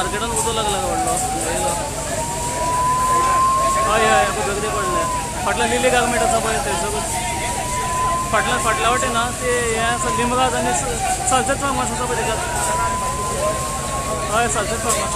मार्केटान उदक लागला व्हडलो. हय हय बेगडे पडले फाटल्यान लिली गार्मेंट आसा पळय थंयसरूच फाटल्यान फाटल्या वटेन ना ते हें आसा लिमराज आनी सालसेत फार्मास आसा पळय तेच्यात. हय सालसेत फार्मास.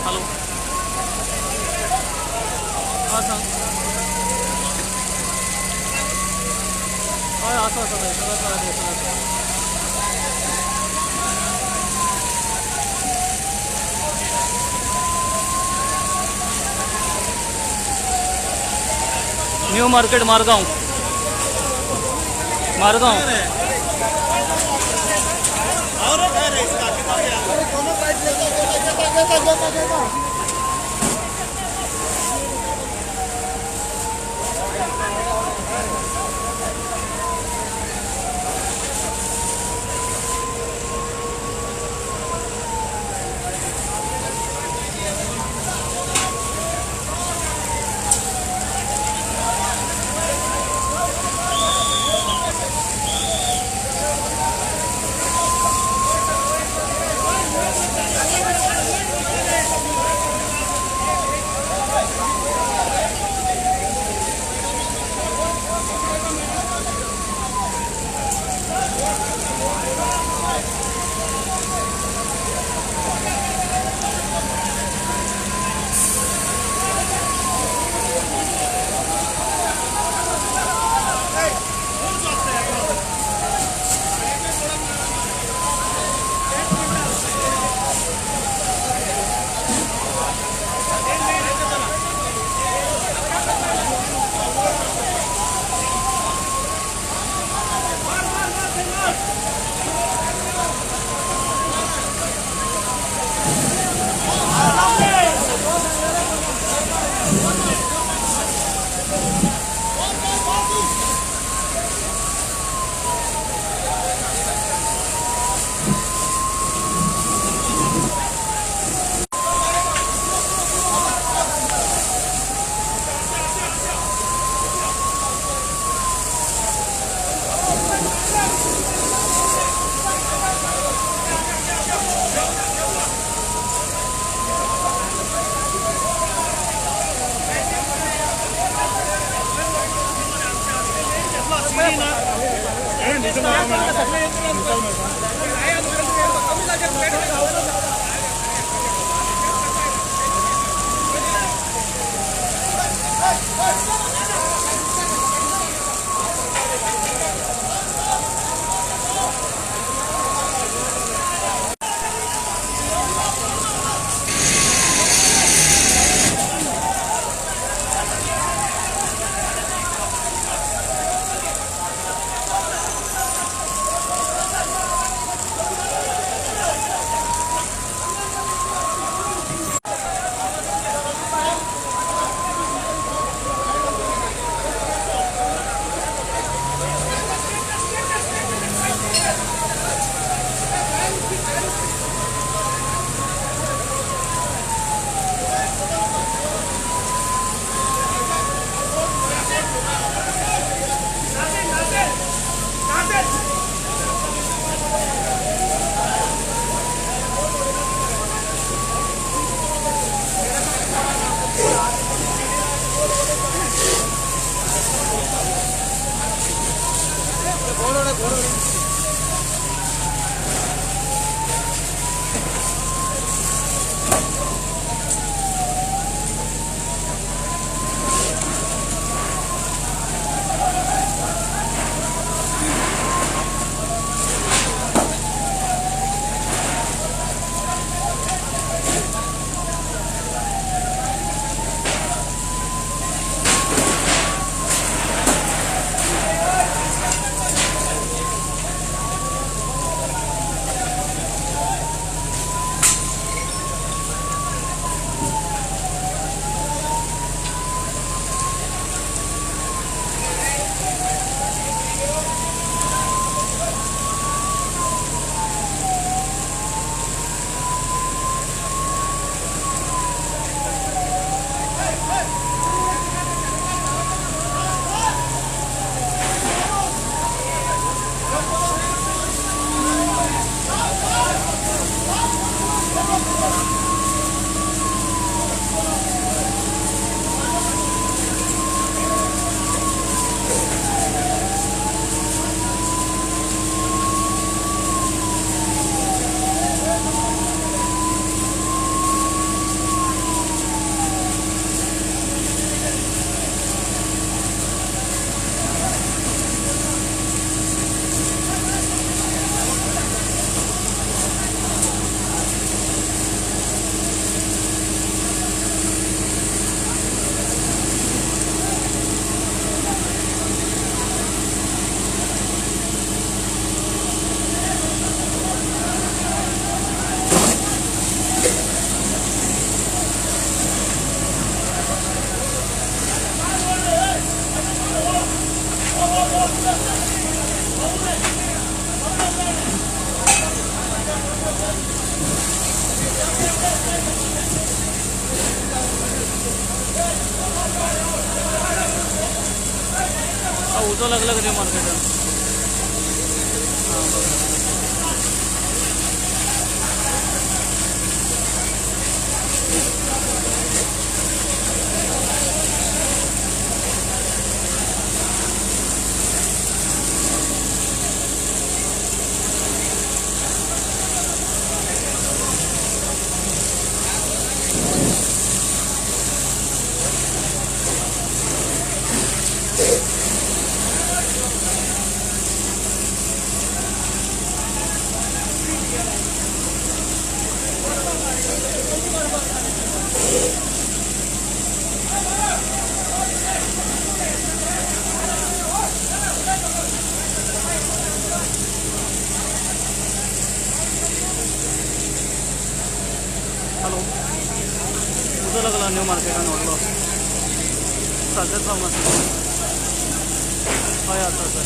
हॅलो हां सांग. हय आसा आसा थंयसर आसा थंयसर आसा. New market Margao. Margao उजो लागला न्यू मार्केटान. आं बरें. हॅलो, उजो लागला न्यू मार्केटान व्हडलो सालसेत फार्मासी. हय आसा आसा.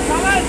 Come on!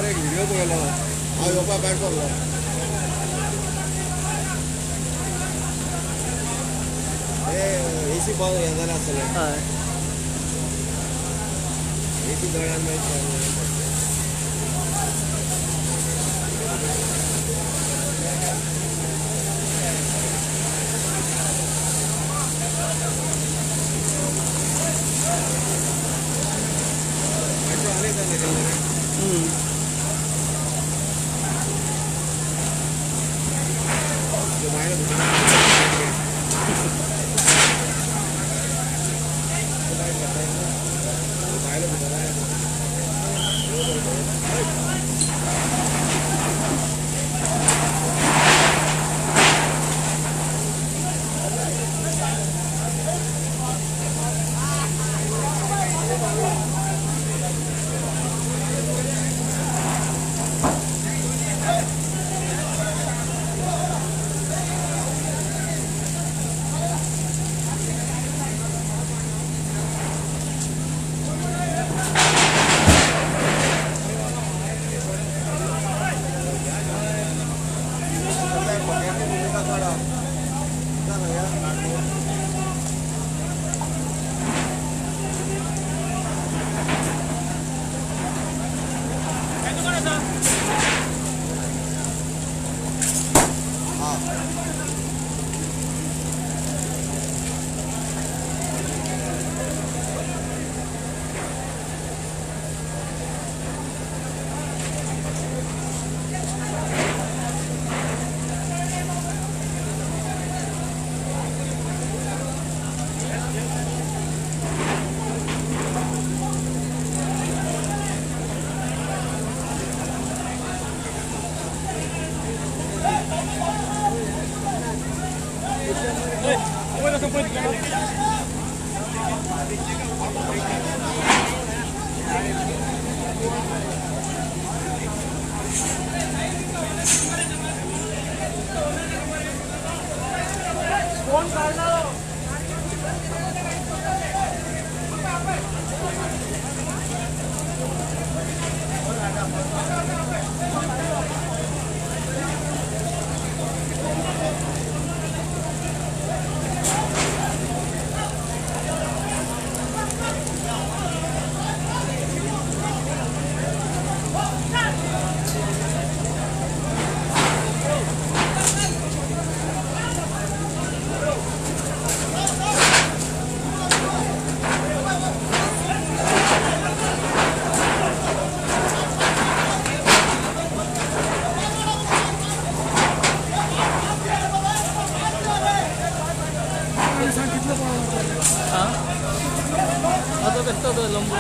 एक व्हिडिओ पळयलो हांव येवपाक भायर सरलो. एसी बंद हें जालें आसतलें. एसी दोळ्यान मागीर कसतो तो लंबू.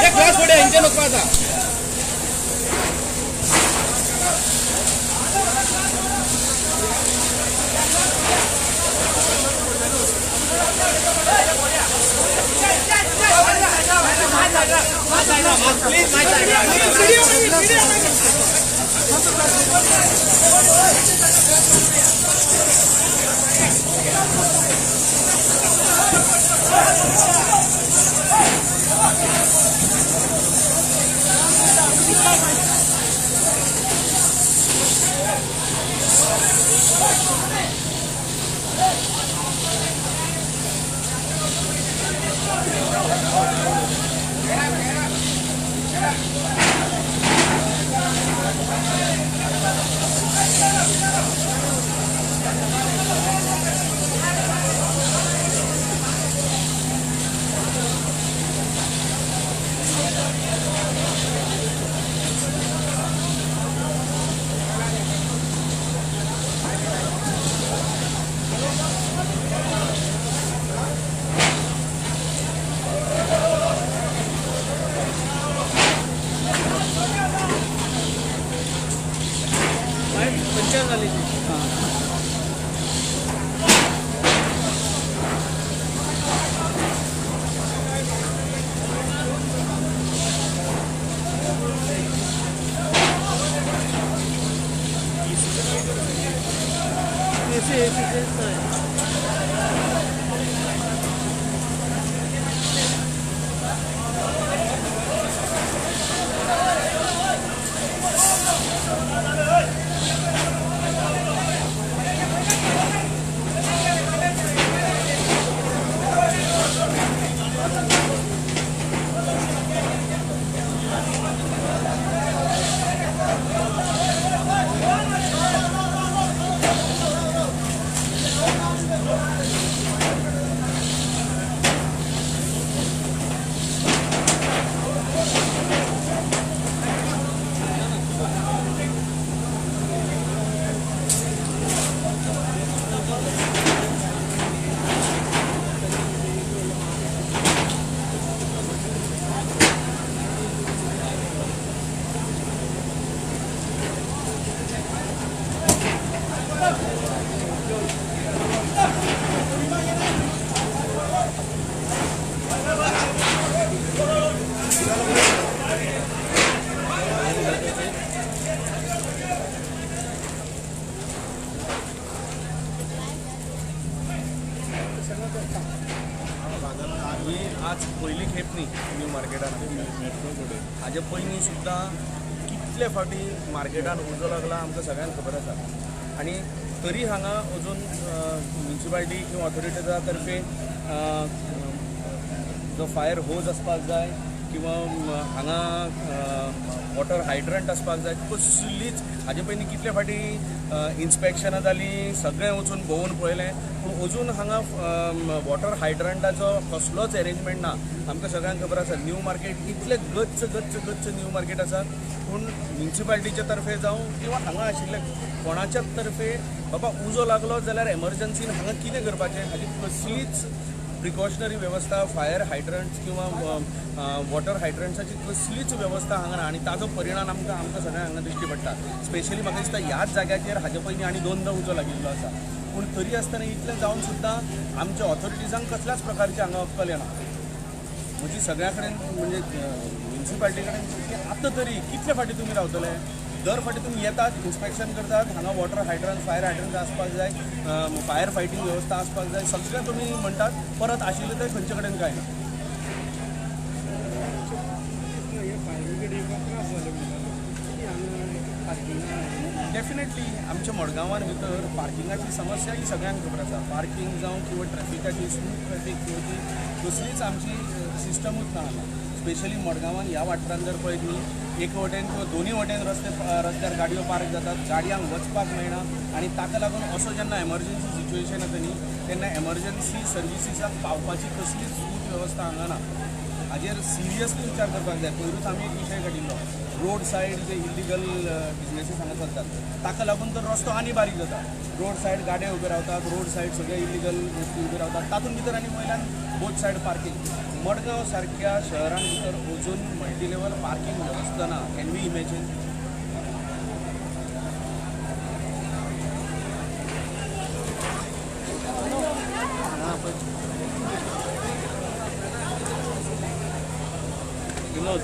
एक ग्लास फोडे इंजन वचपाचा. पंचर झाली ती. एसी एसी तेच आहे. ही आज पयली खेप न्ही न्यू मार्केटान, हाजे पयलीं सुद्दां कितले फावटी मार्केटान उजो लागला आमकां सगळ्यांक खबर आसा. आनी तरी हांगा अजून म्युनिसिपालिटी किंवा ऑथॉरिटीजा तर्फे जो फायर होज आसपाक जाय किंवा हांगा वॉटर हायड्रंट आसपाक जाय कसलीच हाजे पयलीं कितले फावटी इन्स्पेक्शनां जालीं, सगळें वचून भोंवून पळयलें, पूण अजून हांगा वॉटर हायड्रंटाचो कसलोच एरेंजमेंट ना. आमकां सगळ्यांक खबर आसा न्यू मार्केट इतलें गच्च गच्च गच्च न्यू मार्केट आसा, पूण म्युनिसिपालिटीच्या तर्फे जावं किंवा हांगा आशिल्ले कोणाच्याच तर्फे बाबा उजो लागलो जाल्यार एमर्जन्सीन हांगा कितें करपाचें हाजी कसलीच प्रिकॉशनरी वेवस्था फायर हायड्रंट्स किंवा वॉटर हायड्रंट्साची कसलीच वेवस्था हांगा ना आनी ताजो परिणाम आमकां आमकां सगळ्यांक हांगा दिश्टी पडटा. स्पेशली म्हाका दिसता ह्याच जाग्याचेर हाजे पयलीं आनी दोनदां उजो लागिल्लो आसा, पूण तरी आसतना इतलें जावन सुद्दां आमच्या ऑथॉरिटीजांक कसल्याच प्रकारची हांगा अक्कल येना. म्हजी सगळ्यां कडेन म्हणजे म्युनिसिपालिटी कडेन की आतां तरी कितले फावटी तुमी रावतले, दर फावटी तुमी येतात इन्स्पेक्शन करतात, हांगा वॉटर हायड्रंट फायर हायड्रंट आसपाक जाय, फायर फायटींग वेवस्था आसपाक जाय, सगळें तुमी म्हणटात, परत आशिल्लें तें खंयचे कडेन कांय ना. डेफिनेटली आमच्या मडगांवान भितर पार्किंगाची समस्या ही सगळ्यांक खबर आसा. पार्किंग जावं किंवा ट्रॅफिकाची स्मूथ ट्रॅफीक किंवा ती कसलीच आमची सिस्टमूच ना हांगा. स्पेशली मडगांवान ह्या वाठारान जर पळयत न्ही, एक वटेन किंवा दोनूय वटेन रस्त्यार गाडयो पार्क जातात, गाडयांक वचपाक मेळना आनी ताका लागून असो जेन्ना एमर्जन्सी सिच्युएशन येता न्ही तेन्ना एमर्जन्सी सर्विसीसाक पावपाची कसलीच स्मूथ वेवस्था हांगा ना. हाजेर सिरियसली विचार करपाक जाय. पयरूच आमी एक विशय काडिल्लो, रोड सायड जे इल्लिगल बिजनेसीस हांगा चलतात ताका लागून तर रस्तो आनी बारीक जाता. रोड सायड गाडये उबे रावतात, रोड सायड सगळे इल्लिगल गोश्टी उबे रावतात, तातूंत भितर आनी वयल्यान बोथ सायड पार्किंग. मडगांव सारक्या शहरान भितर अजून मल्टी लेवल पार्किंग वेवस्था ना. Can we imagine? Vinod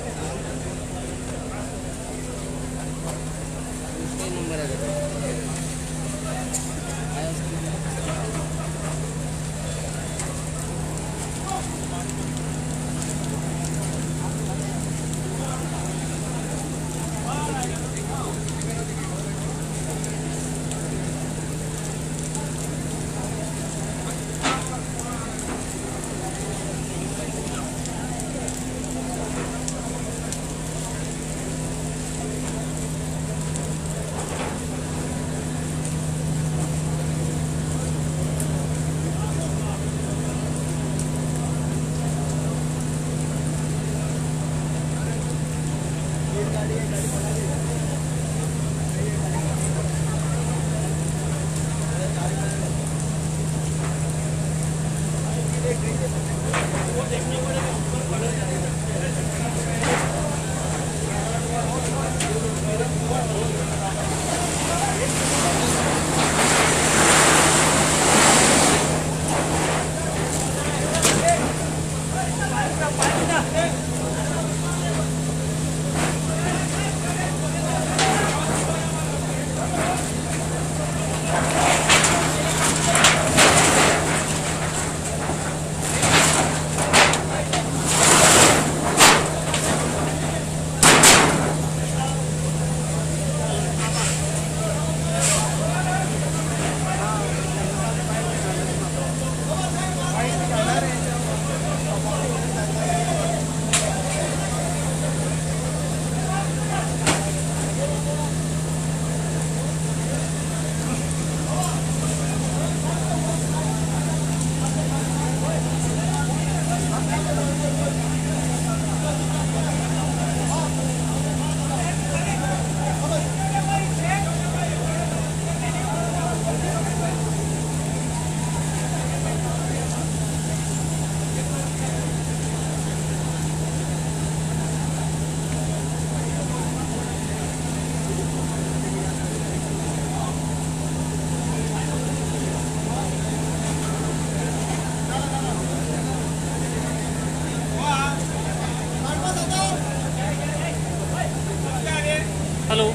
hello,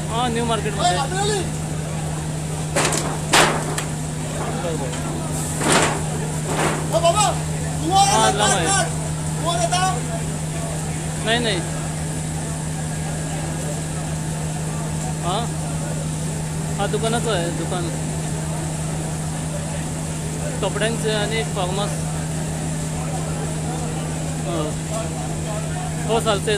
हां न्यू मार्केटमध्ये. बरोबर, हां लांब आहे. नाही नाही, हां हा दुकानाचं आहे, दुकान कपड्यांचे आणि एक फार्मास. हो चालते.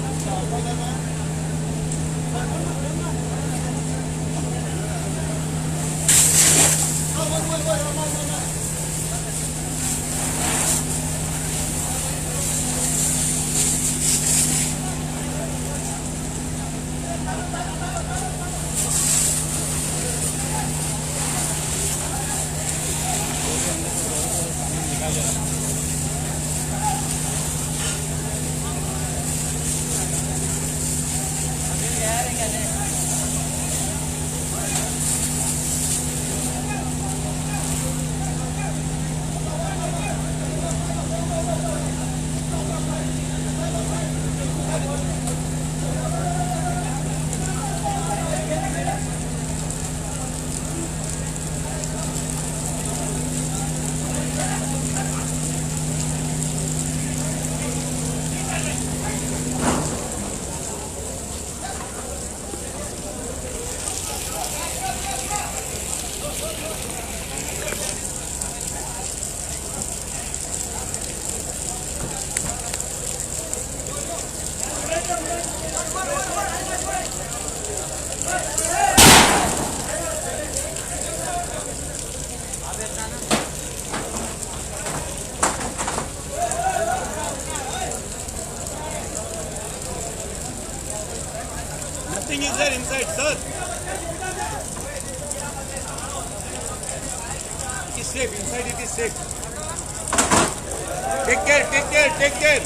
Nothing is there inside, sir. It is safe. Inside it is safe. Take care, take care, take care.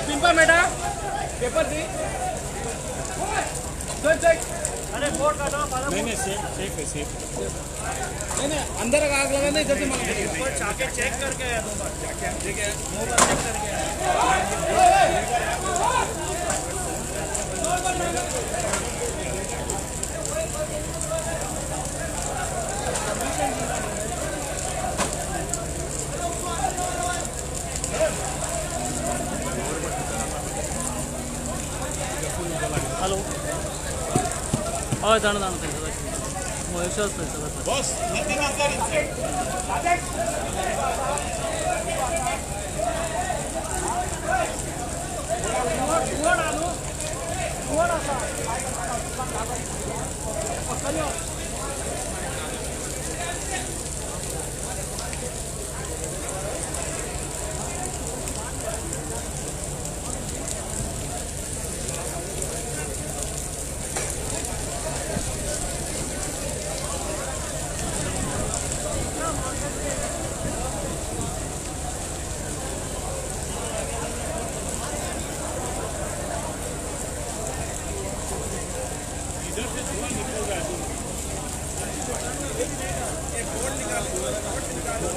पिंपा meta paper दी चल चल। अरे बोर्ड काटो। नहीं नहीं, सेफ सेफ है, सेफ। नहीं नहीं, अंदर आग लगा नहीं, जल्दी मार। ऊपर जाके चेक करके आया, दो बार जाके, ठीक है, दो बार चेक करके आया। हॅलो, हय जाणा जाणा, थंयसर महेशच थंयसर आसा। Boss, nothing is there inside. इधर से धुआं निकल रहा है। एक बोर्ड निकालो, बोर्ड निकालो।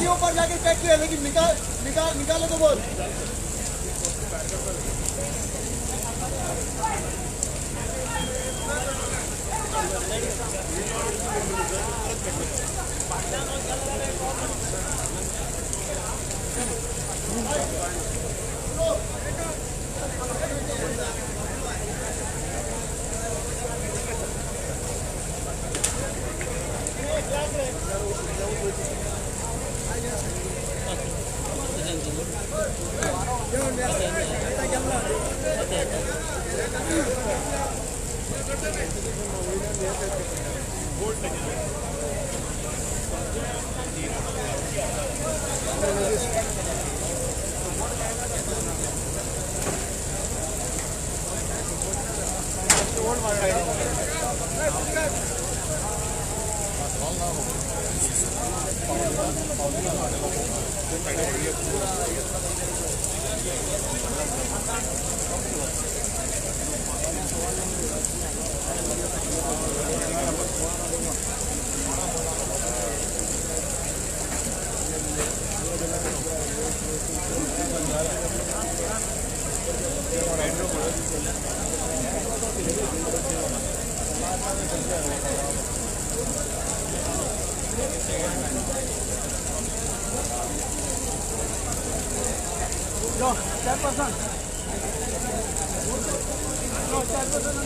ऊपर जाके चेक किया, लेकिन निकाल निकाल निकालो तो बोल। Yo, No, 10%. No, 10%.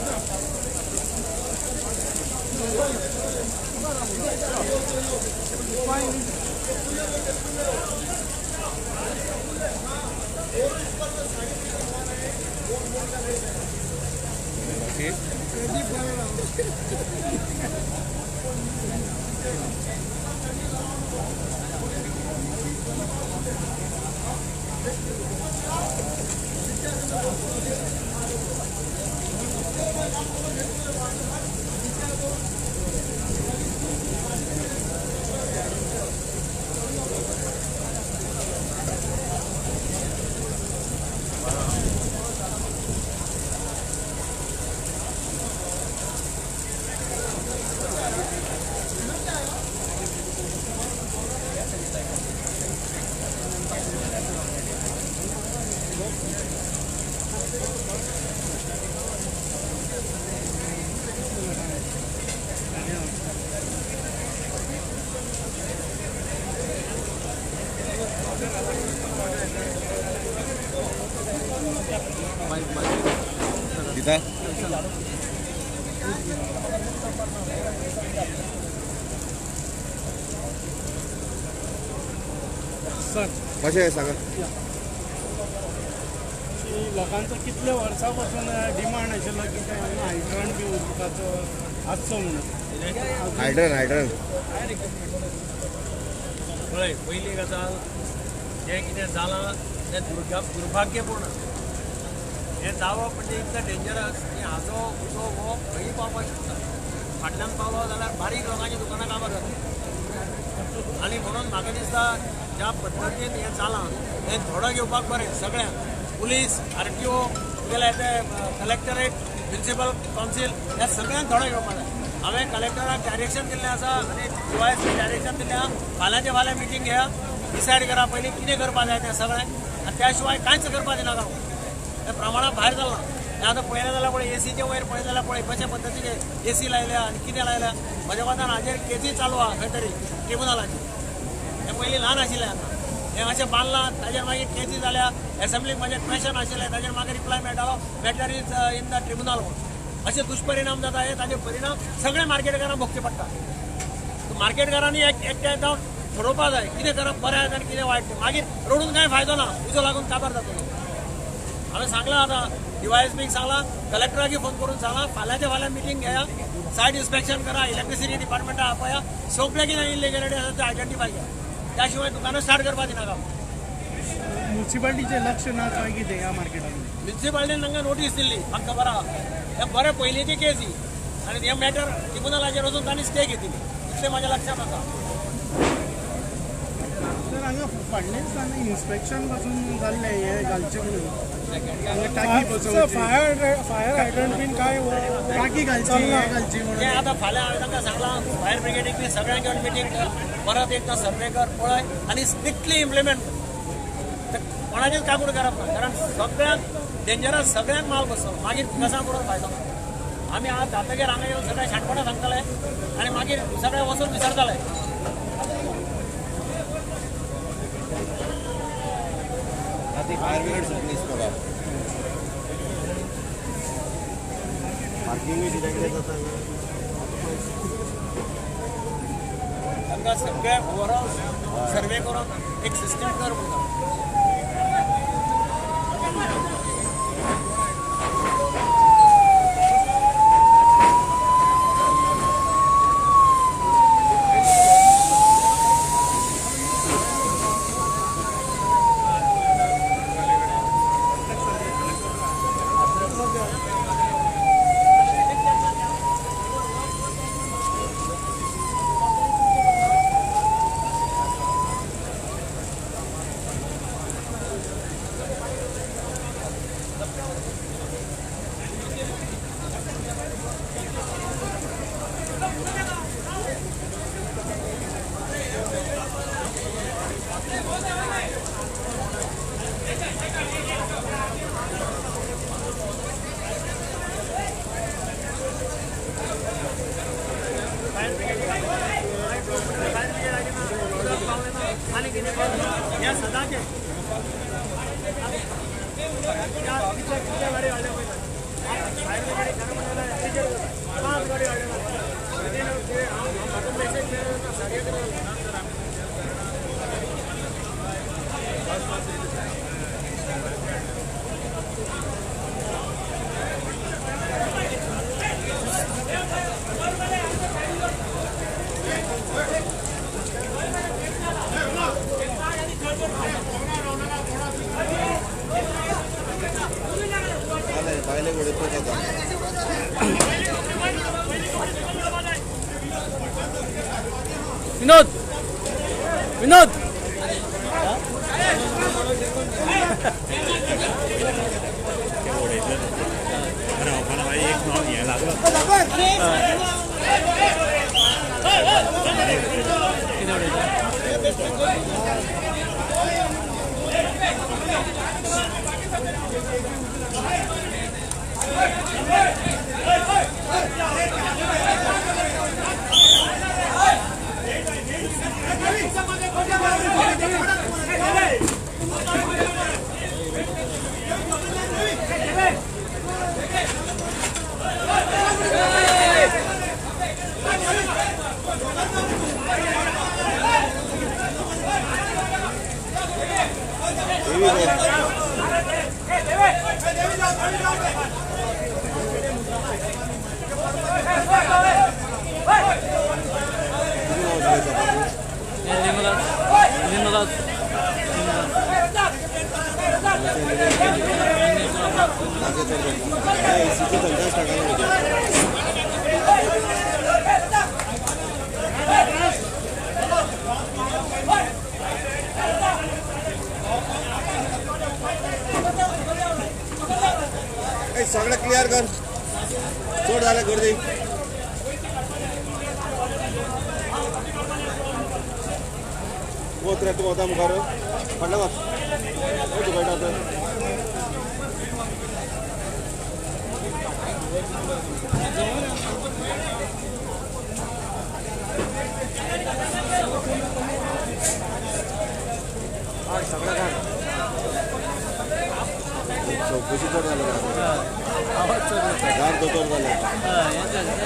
दिता कशें सांगा लोकांचो कितले वर्सां पासून डिमांड आशिल्लो की हायड्रंट बी उदकाचो आसचो म्हणून. हायड्रंट हायड्रंट पळय पयली गजाल जें कितें जालां तें दुर्भाग्यपूर्ण. हें जावप म्हणजे इतलें डेंजरस की हाजो उजो हो खंय पावपाक शकता. फाटल्यान पावलो जाल्यार बारीक लोकांची दुकानां काबार जाता. आनी म्हणून म्हाका दिसता ज्या पद्दतीन हें जालां हें धडो घेवपाक बरें सगळ्यांक, पुलीस, आरटीओ, गेले ते कलेक्टरेट, म्युनिसिपल कावन्सील, ह्या सगळ्यांक धडो घेवपाक जाय. हांवें कलेक्टराक डायरेक्शन दिल्लें आसा आनी डीवायएसपी डायरेक्शन दिल्लें आसा, फाल्यांचे फाल्यां मिटींग घेया, डिसायड करा पयलीं कितें करपाक जाय तें सगळें, आनी त्या शिवाय कांयच करपाक दिनाका. तें प्रमाणा भायर जालां तें आतां पळयलें जाल्यार पळय एसीचे वयर पळयलें जाल्यार पळय कशे पद्दतीचे एसी लायल्या आनी कितें लायल्या. म्हज्या कोतान हाजेर केसी चालू आहा खंय तरी ट्रिब्युनलाचेर. हें पयलीं ल्हान आशिल्लें, आतां हें अशें बांदलां ताजेर मागीर केसी जाल्या. एसेंब्लीक म्हजें क्वेशन आशिल्लें ताजेर म्हाका रिप्लाय मेळटालो matter is in the tribunal म्हणून. अशे दुश्परिणाम जाता, हे ताजे परिणाम सगळे मार्केटकारांक भोगचे पडटा. मार्केटकारांनी एकठांय जावन थारोवपाक जाय कितें करप बरें आनी कितें वायट तें. मागीर रडून कांय फायदो ना, उजो लागून काबार जातलो. हांवें सांगलां आतां डीवायएसपीक सांगलां, कलेक्टराक फोन करून सांगलां, फाल्यांचे फाल्यां मिटींग घेया, सायट इन्स्पेक्शन करा, इलेक्ट्रिसिटी डिपार्टमेंटा आपया, सगळें कितें इलिगलिटी आसा तें आयडेंटिफाय करा. त्या शिवाय दुकानां स्टार्ट करपाक दिनाका. म्युनिसिपालिटीचें लक्ष ना काय कितें ह्या मार्केटान? म्युनिसिपालिटीन तांकां नोटीस दिल्ली म्हाका खबर आहा. हें बरें पयलींची केस ही आनी हें मॅटर ट्रिब्युनलाचेर वचून तांणी स्टे घेतिल्ली, इतलें म्हाज्या लक्षांत आसा. सर हांगा फाटल्या दिसांनी इन्स्पेक्शन पासून जाल्लें हें घालचें म्हणून टाकी बसोवची, फायर हायड्रंट बीन काय टाकी घालची घालची म्हणून. तें आतां फाल्यां हांवें तांकां सांगलां फायर ब्रिगेडीक बी सगळ्यांक घेवन मिटींग कर, परत एकदां सर्वे कर, पळय आनी स्ट्रिक्टली इम्प्लिमेंट कर. कोणाचेच काकूट करप ना, कारण सगळ्यांक डेंजरस, सगळ्यांक माल बसतलो, मागीर कसां करून फायदो ना. आमी आज जातगीर हांगा येवन सगळें शाणपणां सांगतले आनी मागीर सगळें वचून विसरतले. फायर ब्रिगेड सुटली दिसता पार्किंगूय कित्याक कितें जाता. तांकां सगळें ओवरऑल सर्वे करून एक सिस्टम कर म्हणटा. विनोद विनोद सगळं क्लिअर कर चड झालं गर्दी वत रे तूं वता मुखार फाटल्यान वच तुका तर सगळं काढ चौकशी चड झाली गार दोतोर झाले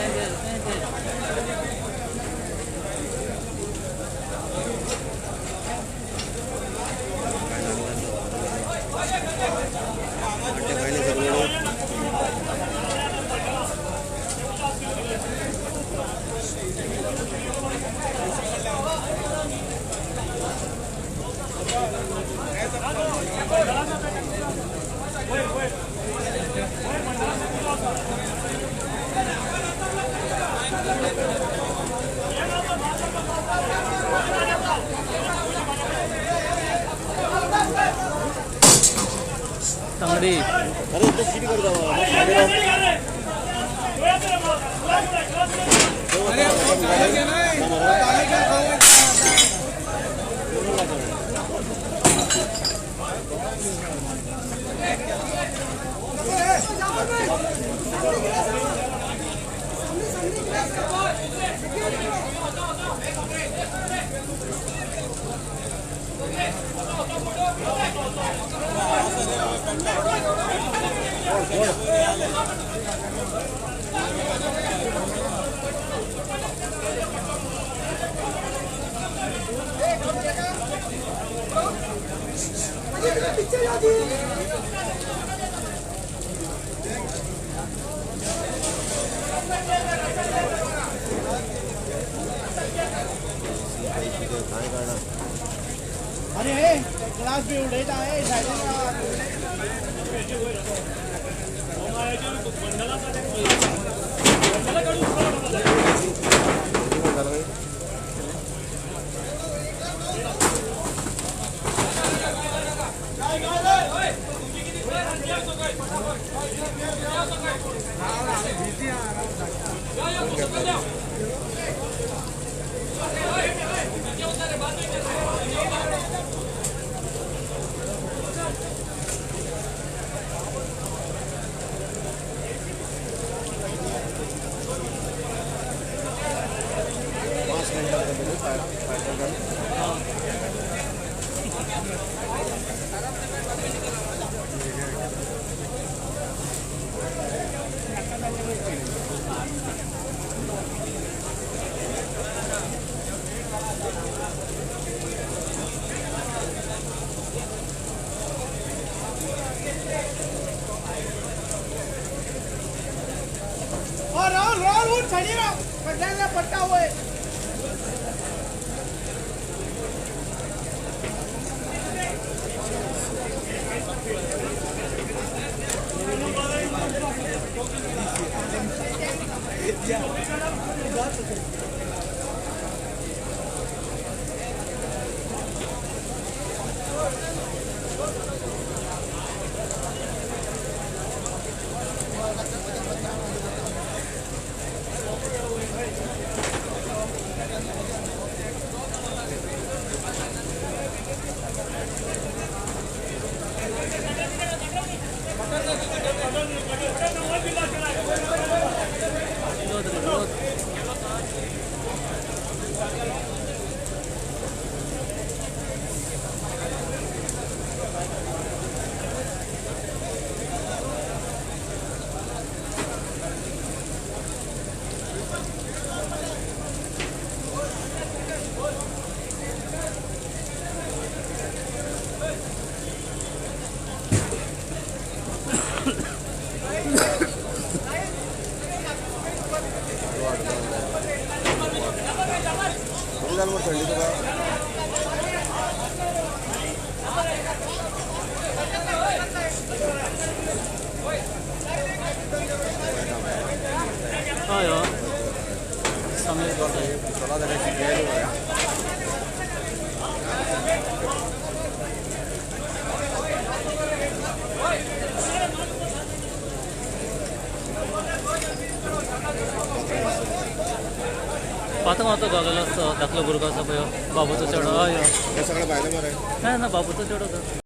तांगडी अरे तो किती करता अरे ग्लास बी उडयता पट्टा हुआ है। कितें जालें मरे थंडी तुका? हय हय समीर देसाई. चला जाल्यार शिकले. पात्रांव आतां गॉगल आसता, धाकलो भुरगो आसा पळय, बाबूचो चेडो. हय हय. हे सगळें भायलें मरे. ना ना, बाबूचो चेडो तो.